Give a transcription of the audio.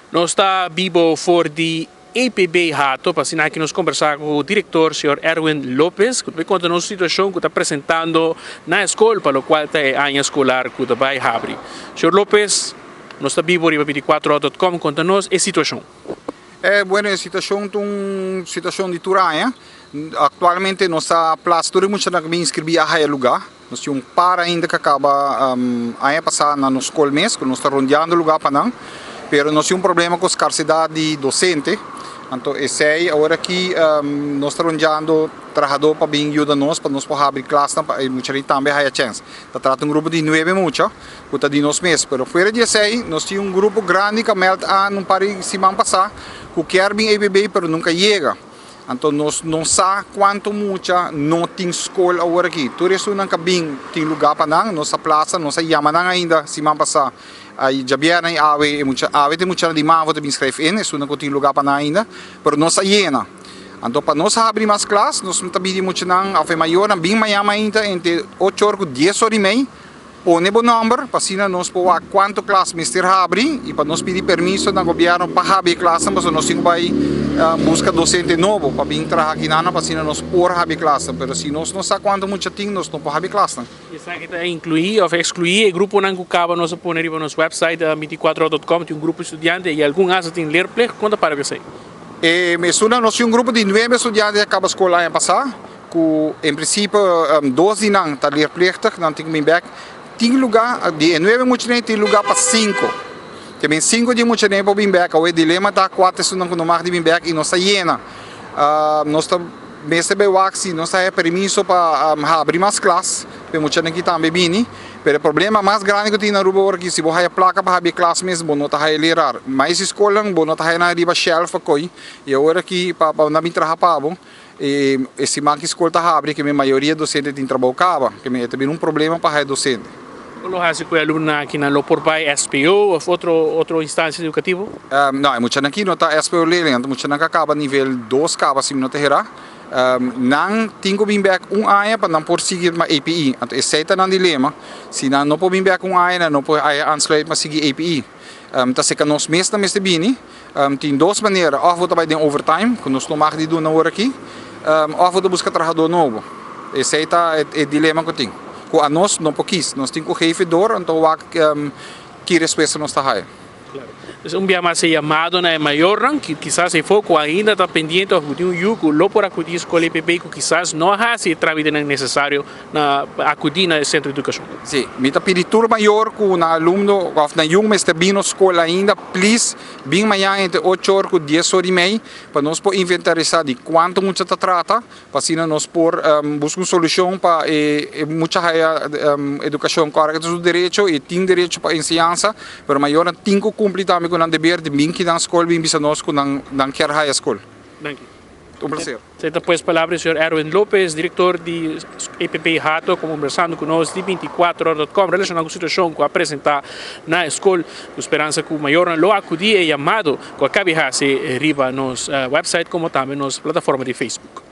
Nos ta bibo for di EPB Hato pa asina aki nos kombersá ku direktor señor Erwin Lopez ku ta bai konta nos situashon ku ta presentando na e skol pa lokual ta e aña eskolar ku ta bai habri. Señor Lopez, nos ta bibo riba binticuatrohora.com, konta nos e situashon. E bueno e situashon ta un situashon di tur aña. Aktualmente nos a plasa tur e muchanan ku bin inskribí a haya lugá. Nos tin un par ainda ku a kaba aña pasá na nos skol mes, ku nos ta rondeando lugá pa nan. Pero nos tin un problema ku skarsedat di dosente. Anto esei awor aki nos ta rondeando trahadó pa bin yuda nos pa nos por habri klasnan pa e muchanan tambe haya chèns. Ta trata un grupo di nuebe mucha ku ta di nos mes. Pero fuera di esei nos tin un grupo grandi ku a mèld an un par di siman pasá ku kier bin EBB pero nunka yega. Anto nos no sa cuanto mucha no tin scol awor aki. Tur esunnan ca bin tin lugar pa nan, nos a plaza, nos a yama nan ainda siman pasa. Ay djabièrnè y awe e mucha, awe ta e muchanan di mavo ta bin schrijf in, esunnan cu tin lugar pa nan ainda, pero nos a yena. Anto pa nos habri mas klas, nos ta bidi muchanan of e mayornan bin mañan mainta entre ocho or cu dies or y mei, Pone bo nomber pa asina nos por wak cuanto klas mester habri y pa nos pidi permiso na gobierno pa habri e klasnan pasobra nos tin cu bay busca docente nobo pa bin traha akinan pa asina nos por habri e klasnan pero si nos no sa cuanto mucha tin nos no por habri e klasnan. Esaki ta inclui of exclui e gruponan cu caba nos a pone riba nos website binticuatrohora.com tin un grupo estudiante y algun hasta tin leerplicht con ta para cu esey? E esunnan nos tin un grupo di nuebe estudiante a caba scol aña pasa. Ku en prinsipio dos di nan ta leerplichtig, nan tin ku bin bèk. Tin lugá, di e nuebe muchanan tin lugá pa sinku. Te bin sinku di e muchanan por bin bèk. Awor e dilema ta kua ta esunnan ku no mag di bin bèk i nos ta yena. Nos ta mester bai wak si nos ta haña permiso pa habri mas klas pa e muchanan aki tambe bini. Pero e problema mas grandi ku tin na Aruba awor aki si bo haña plaka pa habri e klas mes bo no ta haña leraar. Mas e skolnan bo no ta haña nan riba shelf pa koi i awor aki pa nan bin traha pa bo. E siman ki skol ta habri ke mi mayoria dosente tin trabou kaba, ke mi e ta bira un problema pa haya dosente. Kon lo hasi ku e alumnonan aki? Nan lo por bai SPO of otro otro instancia edukativo? No, e muchanan aki no ta SPO leerling, nan ta muchanan ku a kaba nivel dos kaba si mi no ta hera. Nan tin ku bin bek un aña pa nan por sigui ma APE. Anto esei ta nan dilema, si nan no por bin bek un aña nan no por haya aansluit pa sigui APE. Ta seka nos mes nan mester bini. Tin dos manera, òf bo ta bai den overtime, ku nos no mag di duna ora aki, òf bo ta buska trahadó nobo. Esei ta e dilema ku tin. Ku anos no por kis, nos tin ku geef e dor, anto wak ki respuesta nos ta haya. Claro. Pues un bia mas e yamado na e mayornan, ki kisas e fo ku ainda ta pendiente òf ku tin un yu ku lo por akudí skol EPB ku kisas no a hasi e trámitenan nesesario na akudí na e sentro di edukashon. Sí, mi ta pidi tur mayor ku nan alumno òf nan yu mester bin nos skol ainda, please bin mañan entre ocho or ku dies or i mei pa nos por inventarisá di kuantu mucha ta trata, pa asina nos por buska un solushon pa e mucha haya edukashon kòrèk. E ta su derecho i tin derecho pa enseñansa, pero mayornan tin ku kumpli tambe ku nan deber di bin kinan skol bin bisa nos ku nan kier haya skol. Danki. Un placer. Esei ta pues palabra di señor Erwin Lopez, director di EPP Hato, conversando cu nos di binticuatrohora.com relaciona cu situacion cu a presenta na e scol, cu speransa cu mayornan lo acudi e yamado cu a cabi haci riba nos website como tambe nos plataforma di Facebook.